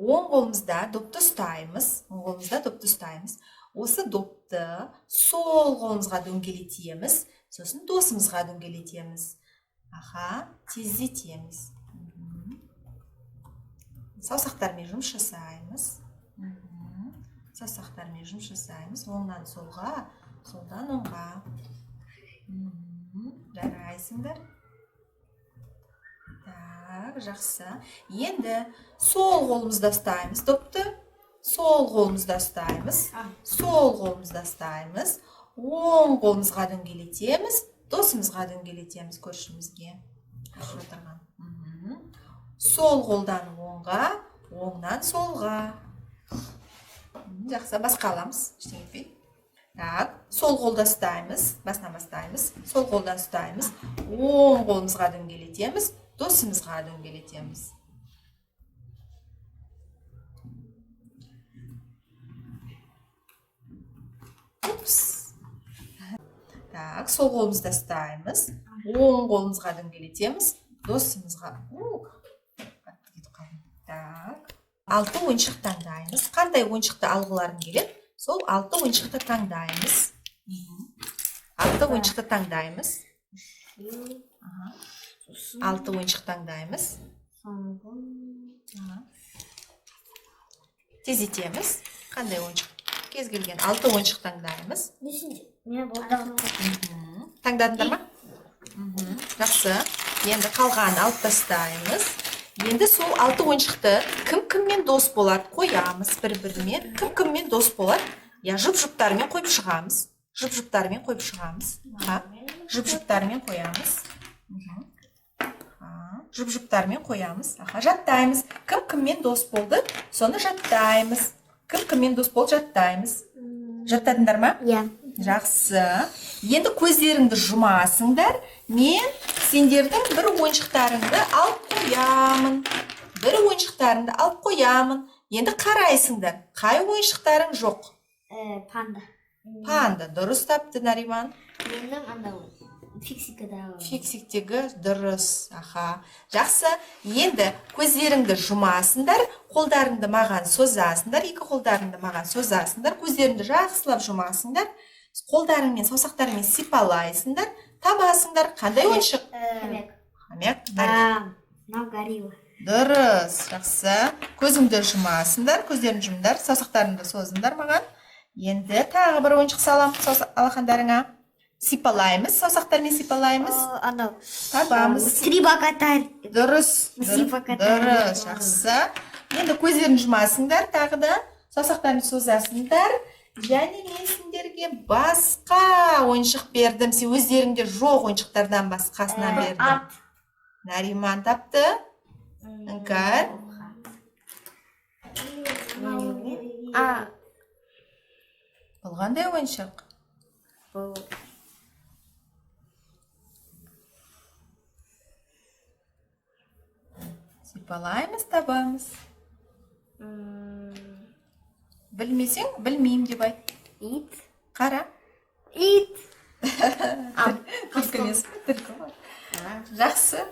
Оң қолымызда допты ұстаймыз. Оң қолымызда допты ұстаймыз. Осы допты сол қолымызға дөңгелетеміз, сосын досымызға дөңгелетеміз. Аха, тездетеміз. Саусақтармен жұмыс жасаймыз. Саусақтармен жұмыс жасаймыз. Оңнан солға, солдан оңға. Жарайсыңдар. Так, жақсы. Енді сол қолымызда ұстаймыз допты. Сол қолымызда ұстаймыз. Сол қолымызда ұстаймыз. Оң қолымызға дөңгелетеміз, досымызға дөңгелетеміз, көршімізге. Көрші отырған. Сол қолдан оңға, оңнан солға. Жақсы, басқа аламыз, ештеңе етпейді. Так, сол қолда ұстаймыз, басынан бастаймыз. Сол қолдан ұстаймыз, оң қолымызға дөңгелетеміз, досымызға дөңгелетеміз. Упс. Так, сол қолымызда ұстаймыз, оң қолымызға дөңгелетеміз, досымызға. Қатты кетіп қалдым. Так, 6 ойыншық таңдаймыз. Қандай ойыншықты алғыларың келеді? Сол 6 ойыншықты таңдаймыз. 6 ойыншықты таңдаймыз. 6 ойыншық таңдаймыз. Тездетеміз. Қандай ойыншық? Кез келген 6 ойыншық таңдаймыз. Таңдадыңдар ма? Жақсы. Енді қалғанын алып тастаймыз. Енді сол 6 ойыншықты кім кіммен дос болады қоямыз бір-бірімен. Кім кіммен дос болады? Я жұп-жұптарымен қойып шығамыз. Жұп-жұптарымен қойып шығамыз. Аха. Жұп-жұптарымен қоямыз. Жұп-жұптарымен қоямыз. Аха, жаттаймыз. Кім кіммен дос болды, соны жаттаймыз. Кім кіммен дос болды, жаттаймыз. Жаттадыңдар ма? Иә. Жақсы. Енді көздеріңді жұмасыңдар. Мен сендердің бір ойыншықтарыңды алып қоямын. Бір ойыншықтарыңды алып қоямын. Енді қарайсыңдар. Қай ойыншықтарың жоқ? Панда. Панда. Дұрыс тапты Нариман. Менің анау фиксикадағы. Фиксиктегі дұрыс. Аха. Жақсы. Енді көздеріңді жұмасыңдар, қолдарыңды маған созасыңдар, екі қолдарыңды маған созасыңдар, көздеріңді жақсылап жұмасыңдар, қолдарыңмен, саусақтарыңмен сипалайсыңдар, табасыңдар. Қандай ойыншық? Хомяк. Хомяк. Мынау горилла. Дұрыс. Жақсы. Көзіңді жұмасыңдар, көздеріңді жұмыңдар, саусақтарыңды созыңдар маған. Енді тағы бір ойыншық саламын алақандарыңа. Сипалаймыз, саусақтармен сипалаймыз. Анау. Табамыз. Три богатырь. Дұрыс. Три богатырь. Дұрыс, жақсы. Енді көздерін жұмасыңдар, тағы да саусақтарыңды созасыңдар. Және мен сендерге басқа ойыншық бердім. Сен өздеріңде жоқ ойыншықтардан басқасынан бердім. Ат. Нариман тапты. Іңкәр. А. Бұл қандай ойыншық? Бұл. Сипалаймыз, табамыз. Білмесең, білмеймін деп айт. Ит. Қара. Ит. Түлкі емес пе? Түлкі ғой. Жақсы.